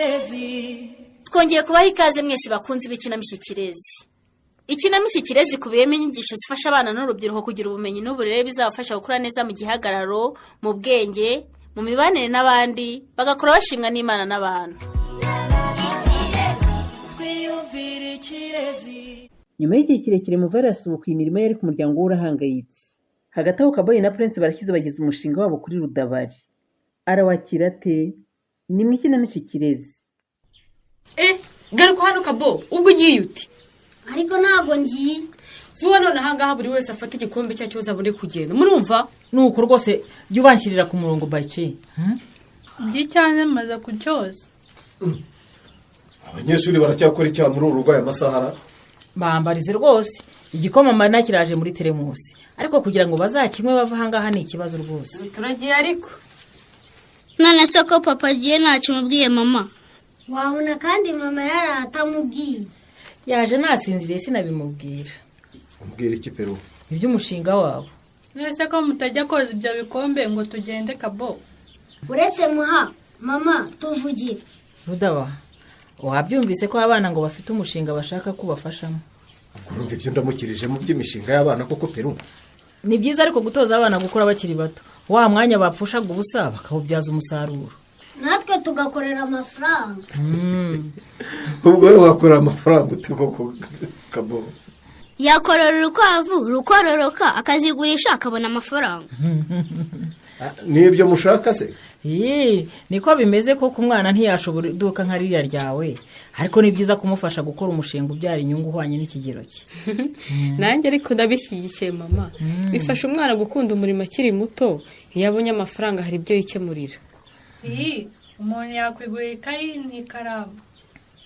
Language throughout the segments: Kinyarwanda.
Ikirezi. Twongeye kubaha ikaze mwese bakunze b'ikinamico Ikirezi. Ikinamico Ikirezi ikubiyemo inyigisho zifasha abana n'urubyiruko kugira ubumenyi n'uburere bizabafasha gukura neza mu gihagararo, mu bwenge, mu mibanire n'abandi, bagakora bashimwa n'Imana n'abantu. Twiyumvire Ikirezi. Nyuma y'igihe kirekire Muvara yasubukuye imirimo ye, ariko umuryango we urahangayitse. Hagati aho, Kaboyi na Prince barashyize bageza umushinga wabo kuri Rudabari. Arawakira ate? Ni mu ikinamico Ikirezi. Eh, garuka hano Kabo, ubwo ugiye uti? Ariko ntabwo ngiye. Vuba none ahangaha, buri wese afate igikombe cye cyose abone kugenda, murumva? Nuko rwose jya ubanshyirira ku murongo bayice. By'icyanze maze kucyoza. Abanyeshuri baracyakora icyaha muri uru rugo aya masaha? Bambarize rwose, igikoma marina kiraje muri teremusi, ariko kugira ngo bazakinywe bave ahangaha ni ikibazo rwose. Turagiye ariko. None se ko papa agiye ntacyo umubwiye, mama? Wabona kandi mama yari atamubwiye. Yaje nasinziriye, sinabimubwira. Umbwira iki, Peru? Iby'umushinga wabo. None ko mutajya koza ibyo bikombe ngo tugende, Kabo? Uretse muha mama tuvugire. Rudaba, wabyumvise ko abana ngo bafite umushinga bashaka ko ubafashamo? Urumva ibyo ndamukirije mu by'imishinga y'abana koko, Peru? Ni byiza ariko gutoza abana gukora bakiri bato, wa mwanya bapfushaga ubusa bakawubyaza umusaruro. Natwe tugakorera amafaranga. Ubwo wowe wakorera amafaranga ute koko, Kabo? Yakorora urukwavu rukororoka, akazigurisha, akabona amafaranga. Ni ibyo mushaka se? Ii, niko bimeze koko. Umwana ntiyashobora iduka nka ririya ryawe, ariko ni byiza kumufasha gukora umushinga ubyara inyungu uhwanye n'ikigero cye. Nanjye ariko ndabishyigikiye, mama. Bifasha umwana gukunda umurimo akiri muto. Iyo abonye amafaranga hari ibyo yikemurira. Iyi umuntu yakwigurira ikayi n'ikaramu.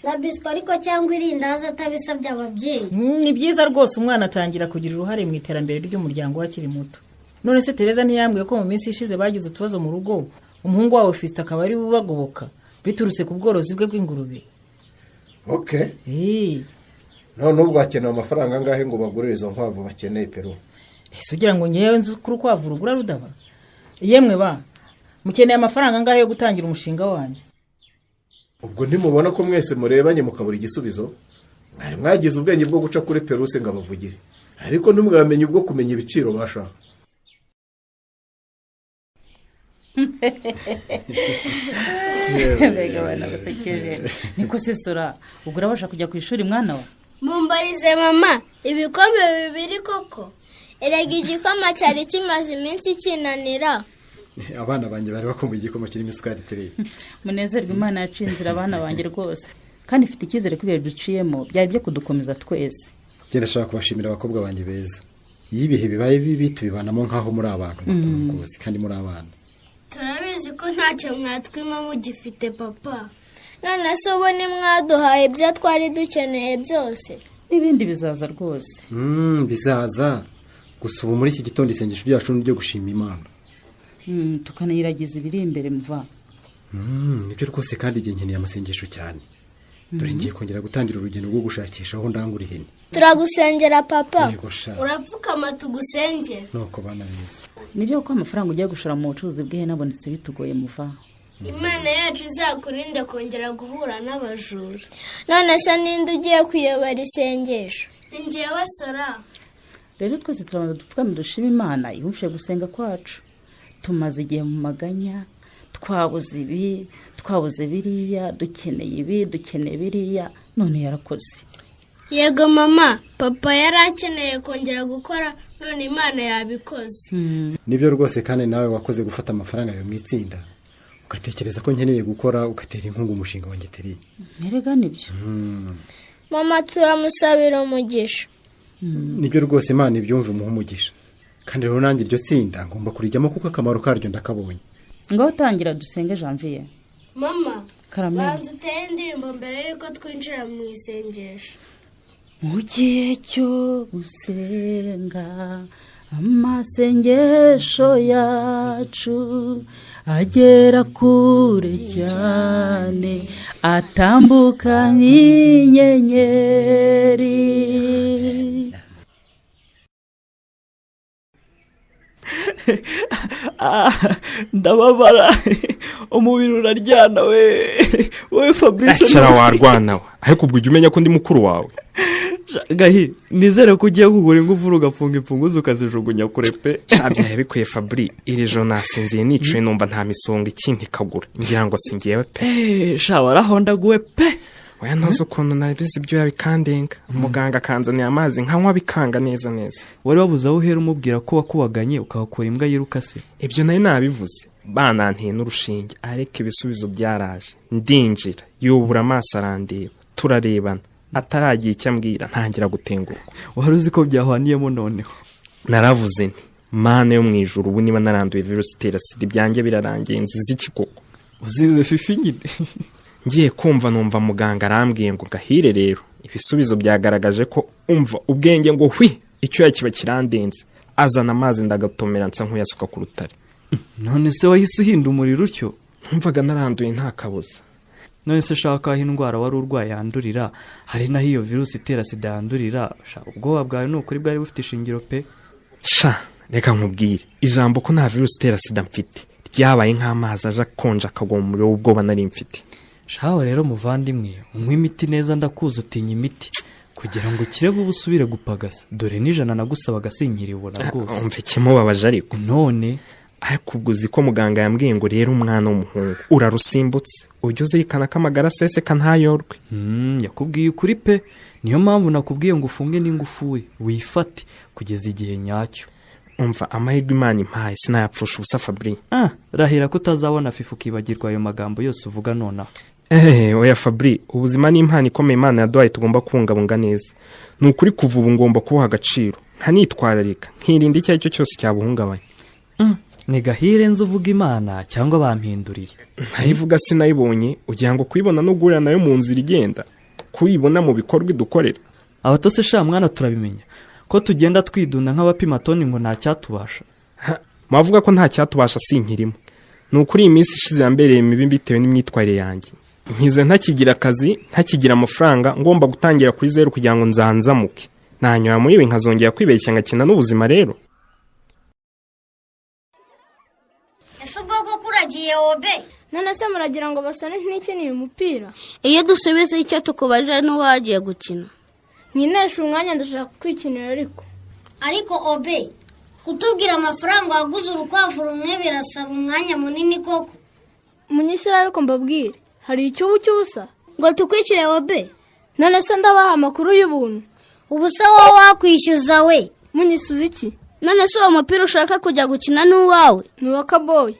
Na biswi ariko, cyangwa irindazi, atabisabye ababyeyi. Ni byiza rwose, umwana atangira kugira uruhare mu iterambere ry'umuryango we akiri muto. None se Tereza ntiyambwiye ko mu minsi ishize bagize utubazo mu rugo, umuhungu wawe Fisita akaba ari we ubagoboka biturutse ku bworozi bwe bw'ingurube? Ok. Ii. None ubwo hakenewe amafaranga angahe ngo bagurire izo nkwavu bakeneye, Peru? Ese ugira ngo ngewe nzi ko urukwavu rugura, Rudaba? Yemwe ba, mukeneye amafaranga angahe yo gutangira umushinga wanyu? Ubwo ntimubona ko mwese murebanye mukabura igisubizo? Mwari mwagize ubwenge bwo guca kuri Peruse ngo abavugire, ariko ntimwamenye ubwo kumenya ibiciro bashaka. Mbega abana basekeje! Niko se Sora, ubwo urabasha kujya ku ishuri, mwana wa? Mumbarize mama, ibikombe bibiri koko? Erega igikoma cyari kimaze iminsi kinanira. Abana banjye bari bakumbuye igikoma kirimo isukari itereye. Munezerwe, Imana yaciye inzira, abana banjye rwose, kandi ifite icyizere ko ibihe duciyemo byari ibyo kudukomeza twese. Njye ndashaka kubashimira, abakobwa banjye beza. Iyo ibihe bibaye bibi tubibanamo nk'aho muri abantu bakuru rwose, kandi muri abana. Turabizi ko ntacyo mwatwima mugifite, papa. None se ubu ntimwaduhaye ibyo twari dukeneye byose? N'ibindi bizaza rwose. Bizaza, gusa ubu muri iki gitondo isengesho ryacu ni iryo gushima Imana. Tukanayiragiza ibiri imbere muva. Nibyo rwose, kandi igihe nkeneye amasengesho cyane. Dore ngiye kongera gutangira urugendo rwo gushakisha aho ndangura ihene. Turagusengera, papa. Yego sha. Urapfukama tugusengera. Nuko bana beza. Nibyo kuko amafaranga ugiye gushora mu bucuruzi bw'ihene abonetse bitugoye muva. Imana yacu izakurinde kongera guhura n'abajura. None se ninde ugiye kuyobora isengesho? Ni njyewe, Sora. Rero twese turabanza dupfukame dushima Imana yumvise gusenga kwacu. Tumaze igihe mu maganya, twabuze ibi, twabuze biriya, dukeneye ibi, dukeneye biriya, none yarakoze. Yego mama, papa yari akeneye kongera gukora, none Imana yabikoze. Nibyo rwose, kandi nawe wakoze gufata amafaranga yawe mu itsinda, ugatekereza ko nkeneye gukora, ugatera inkunga umushinga wanjye teriye. Erega nibyo. Mama, turamusabira umugisha. Nibyo rwose, Imana ibyumve, umuhe umugisha. Kandi rero nanjye iryo tsinda ngomba kurijyamo kuko akamaro karyo ndakabonye. Ngaho tangira dusenge, Janvier. Mama. Karame. Banza utere indirimbo mbere y'uko twinjira mu isengesho. Mu gihe cyo gusenga, amasengesho yacu agera kure cyane, atambuka nk'inyenyeri. Ndababara. Umubiri uraryana we. Wowe Fabrice. Cyara warwana we, ariko ubwo ujya umenya ko ndi mukuru wawe. Gahi, nizere ko ugiye kugura ingufuri ugafunga imfunguzo ukazijugunya kure pe. Byaye bikwiye Fabri, iri joro nasinziye nicuye numva nta misonga ikindi ikagura, ngira ngo singiyewe pe. Sha warahondaguwe pe. Oya, ntuzi ukuntu nabize ibyo yabikandenga, muganga akanzanira amazi nkanywa bikanga neza neza. Wari wabuze aho uhera umubwira ko wakubaganye ukahakura imbwa yiruka se? Ibyo nari nabivuze, bananteye n'urushinge, ariko ibisubizo byaraje, ndinjira yubura amaso arandeba, turarebana, ataragira icyo ambwira ntangira gutengurwa. Wari uzi ko byahwaniyemo noneho? Naravuze nti Mana yo mu ijuru, ubu niba naranduye virusi itera sida ibyanjye birarangiye, nzize iki koko? Uzize Fifi nyine. Ngiye kumva numva muganga arambwiye ngo Gahire rero ibisubizo byagaragaje ko, umva ubwenge ngo hwi, icyuya kiba kirandenze, azana amazi ndagatomera nsa nk'uyasuka ku rutare. None se wahise uhinda umuriro utyo? Numvaga naranduye nta kabuza. None se shaka aho indwara wari urwaye yandurira, hari n'aho iyo virusi itera sida yandurira. Ubwoba bwawe ni ukuri bwari bufite ishingiro pe. Sha reka nkubwire, ijambo ko nta virusi itera sida mfite ryabaye nk'amazi aje akonje akagwa mu muriro w'ubwoba nari mfite. Shawe rero muvandimwe, unywa imiti neza, ndakuzi utinya imiti, kugira ngo ukire vuba usubire gupagasa. Dore n'ijana nagusabaga sinkiribona rwose. Umva ikimubabaje ariko. None ariko ubwo uzi ko muganga yambwiye ngo rero umwana w'umuhungu urarusimbutse, ujye uzirikana ko amagara aseseka ntayorwe. Yakubwiye ukuri pe, niyo mpamvu nakubwiye ngo ufunge n'ingufuri wifate kugeza igihe nyacyo. Umva amahirwe Imana impaye sinayapfusha ubusa Fabri. Rahira ko utazabona Fifi ukibagirwa ayo magambo yose uvuga nonaha. Oya Fabri, ubuzima ni impano ikomeye Imana yaduhaye tugomba kubungabunga neza. Ni ukuri kuva ubu ngomba kubuha agaciro, nkanitwararika, nkirinda icyo ari cyo cyose cyabuhungabanya. Ni Gahire nzi uvuga Imana cyangwa bampinduriye? Ntayivuga sinayibonye, ugira ngo kuyibona no guhurira nayo mu nzira igenda, kuyibona mu bikorwa idukorera. Abatose sha mwana turabimenya ko tugenda twidunda nk'abapima toni ngo nta cyatubasha. Mwavuga ko nta cyatubasha sinkirimo. Ni ukuri iyi minsi ishize yambereye mibi bitewe n'imyitwarire yanjye. Nkize ntakigira akazi, ntakigira amafaranga, ngomba gutangira kuri zeru kugira ngo nzanzamuke. Nanyura muri ibi nkazongera kwibeshya ngakina n'ubuzima rero. Ese ubwo koko uragiye wobe? None se muragira ngo basone ntikiniye umupira? Iyo dusubiza icyo tukubaje n'uwagiye gukina. Mwinesha umwanya ndashaka kwikinira ariko. Ariko obe, kutubwira amafaranga waguze urukwavu rumwe birasaba umwanya munini koko. Munyishyura ariko mbabwire, hari icyubu cy'ubusa? Ngo tukwicire obe. None se ndabaha amakuru y'ubuntu. Ubusa wowe wakwishyuza we. Munyisuza iki? None se uwo mupira ushaka kujya gukina n'uwawe? Ni uwa Kaboyi.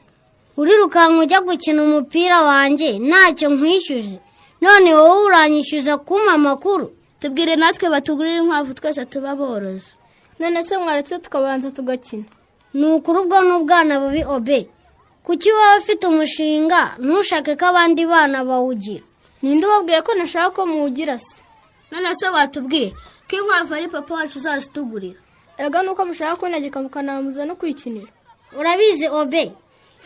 Urirukanka ujya gukina umupira wanjye ntacyo nkwishyuje, none wowe uranyishyuza kumpa amakuru? Tubwire natwe batugurire inkwavu twese tuba borozi. None se mwaretse tukabanza tugakina? Ni ukuri ubwo n'ubwana bubi obe. Kuki wowe ufite umushinga ntushake ko abandi bana bawugira? Ninde ubabwiye ko nashaka ko muwugira se? None se watubwiye ko inkwavu ari papa wacu uzazitugurira? Erega nuko mushaka kuntegeka mukanambuza no kwikinira. Urabizi obe,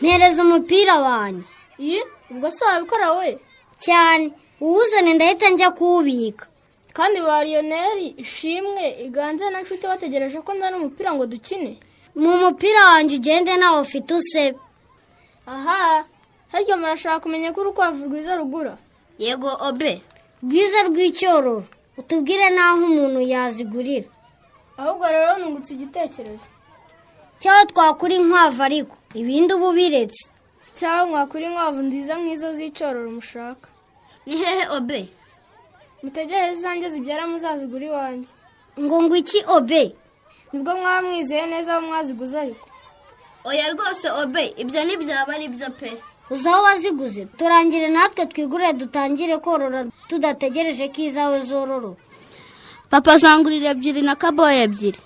mpereza umupira wanjye. Iyi ubwo se wabikora we? Cyane, uwuzane ndahita njya kuwubika. Kandi ba Lionel, Ishimwe, Iganze na Nshuti bategereje ko nzana umupira ngo dukine. Mu mupira wanjye ugende nawe ufite usebe. Aha, harya murashaka kumenya ko urukwavu rwiza rugura? Yego obe, rwiza rw'icyororo, utubwire n'aho umuntu yazigurira. Ahubwo rero nungutse igitekerezo. Cyangwa twakura inkwavu ariko ibindi ubu biretse. Cyangwa mwakura inkwavu nziza nk'izo z'icyororo mushaka. Ni hehe obe? Mutegereze izanjye zibyara muzazigura iwanjye. Ngo iki obe? Nibwo mwaba mwizeye neza aho mwaziguze ariko. Oya rwose obe, ibyo ntibyaba ari byo pe. Uzi aho waziguze? Turangire natwe twigurire dutangire korora tudategereje ko izawe zororoka. Papa azangurira ebyiri na Kaboyi ebyiri.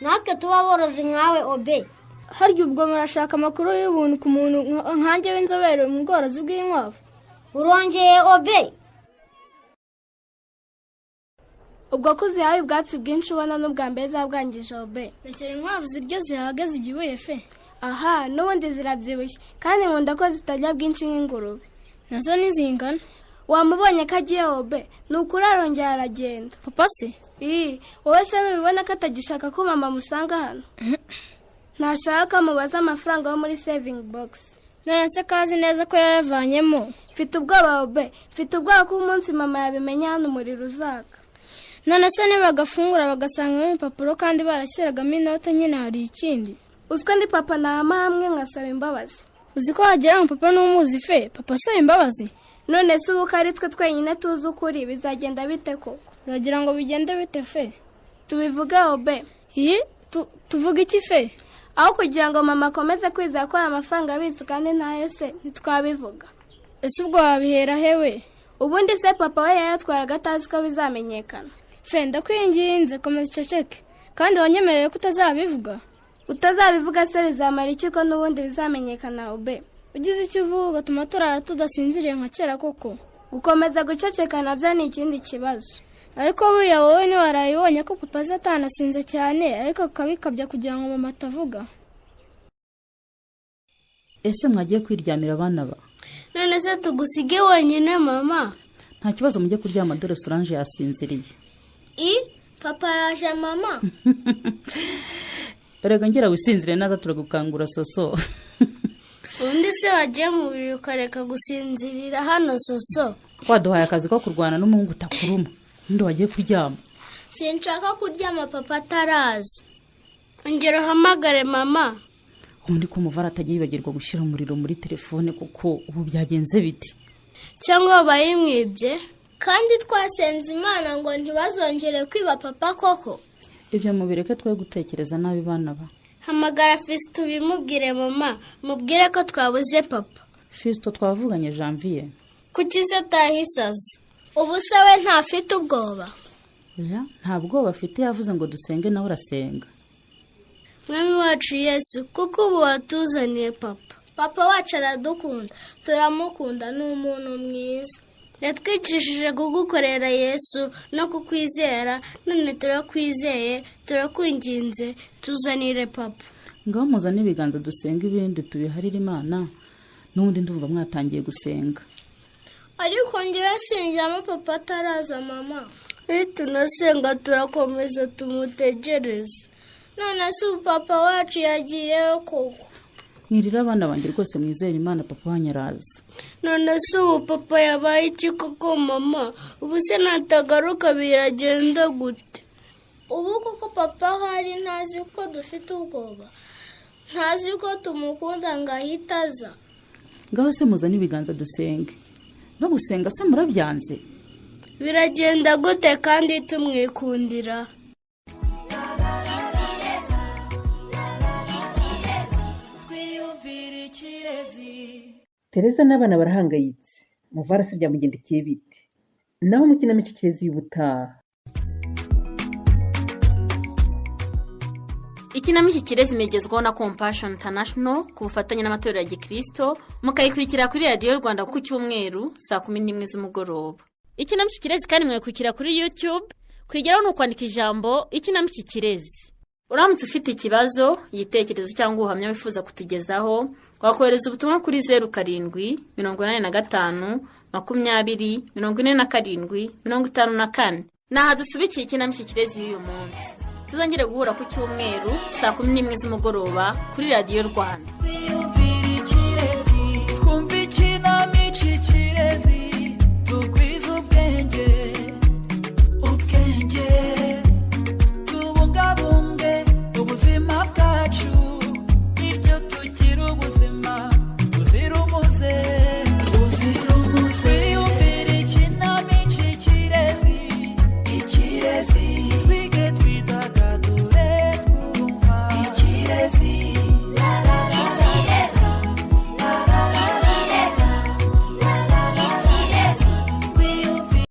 Natwe tuba borozi nkawe obe. Harya ubwo murashaka amakuru y'ubuntu ku muntu nkanjye w'inzobere mu bworozi bw'inkwavu? Urongeye obe. Ubwo ko uzihaye ubwatsi bwinshi ubona n'ubwa mbere zabwangije obe. Rekera inkwavu ziryo zihage zibyibuye fe. Aha n'ubundi zirabyibushye kandi nkunda ko zitarya bwinshi nk'ingurube. Nazo ntizingana. Wamubonye ko agiye obe, ni ukuri arongera aragenda. Papa se? Wowe se ntubibona ko atagishaka ko mama amusanga hano? Ntashaka ko amubaza amafaranga yo muri saving box. None se kazi neza ko yayavanyemo? Mfite ubwoba be, mfite ubwoba ko umunsi mama yabimenya hano umuriro uzaka. None se nibagafungura bagasangamo ibipapuro kandi barashyiragamo inote nyine hari ikindi? Uziko ndi papa nahama hamwe nkasaba imbabazi. Uzi ko wagira ngo papa n'umuzi fe, papa asaba imbabazi? None se ubu ko ari twe twenyine tuzi ukuri bizagenda bite koko? Uragira ngo bigende bite fe? Tubivuge obe. Iyi tuvuge iki fe? Aho kugira ngo mama akomeze kwizera ko aya mafaranga abitse kandi ntayo se ntitwabivuga. Ese ubwo wabihera hewe? Ubundi se papa we yayatwaraga atazi ko bizamenyekana. Fe ndakwinginze komeza uceceke, kandi wanyemereye ko utazabivuga. Utazabivuga se bizamara iki ko n'ubundi bizamenyekana ube? Ugize icyo uvuga ugatuma turara tudasinziriye nka kera koko. Gukomeza guceceka nabyo ni ikindi kibazo. Ariko buriya wowe ntiwarayibonye ko papa aza atanasinze cyane, ariko akabikabya kugira ngo mama atavuga. Ese mwagiye kwiryamira abana ba? None se tugusige wenyine mama? Nta kibazo, mujye kuryama dore Solange yasinziriye. I papa araje mama. Erega ngira wisinzire naza turagukangura soso. Undi se wagiye mu buriri ukareka gusinzirira hano soso? Waduhaye akazi ko kurwana n'umuhungu utakuruma. Undi wagiye kuryama. Sinshaka kuryama papa ataraza. Ongera uhamagare mama. Ubundi ko umuvara atagiye yibagirwa gushyira umuriro muri telefone kuko ubu byagenze biti. Cyangwa bayimwibye? Kandi twasenze Imana ngo ntibazongere kwiba papa koko. Ibyo mubireke twe gutekereza nabi bana ba. Hamagara Fiston ubimubwire mama, mubwire ko twabuze papa. Fiston twavuganye Janvier. Kuki se atahisaza? Ubu se we ntafite ubwoba? Oya, nta bwoba afite, yavuze ngo dusenge nawe urasenga. Mwami wacu Yesu, kuko ubu watuzaniye papa. Papa wacu aradukunda, turamukunda, ni umuntu mwiza. Yatwigishije kugukorera Yesu no kukwizera, none turakwizeye, turakwinginze, tuzanire papa. Ngaho muzane ibiganza dusenga ibindi tubiharire Imana, n'ubundi ndumva mwatangiye gusenga. Ariko njyewe sinjyamo papa ataraza mama. Nitunasenga turakomeza tumutegereze. None se ubu papa wacu yagiyeyo koko? Mwirira abana banjye rwose, mwizere Imana papa wanyu araza. None se ubu papa yabaye iki koko mama? Ubu se natagaruka biragenda gute? Ubu koko papa ahari ntazi ko dufite ubwoba, ntazi ko tumukunda ngo ahite aza. Ngaho se muzane ibiganza dusenge. No gusenga se murabyanze? Biragenda gute kandi tumwikundira? Tereza n'abana barahangayitse. Muvara se byamugendekeye bite? Naho mukinamico Ikirezi y'ubutaha. Ikinamico Ikirezi imegezwaho na Compassion International ku bufatanye n'amatorero ya Gikristo, mukayikurikira kuri Radiyo Rwanda ku cyumweru saa 11 z'umugoroba. Ikinamico Ikirezi kandi mwayikurikira kuri YouTube, kwigeraho ni ukwandika ijambo Ikinamico Ikirezi. Uramutse ufite ikibazo, igitekerezo cyangwa ubuhamya wifuza kutugezaho, wakohereza ubutumwa kuri 07 85 20 47 54. Naha dusubikiye Ikinamico Ikirezi y'uyu munsi. Tuzongere guhura ku cyumweru saa 11 z'umugoroba kuri Radiyo Rwanda.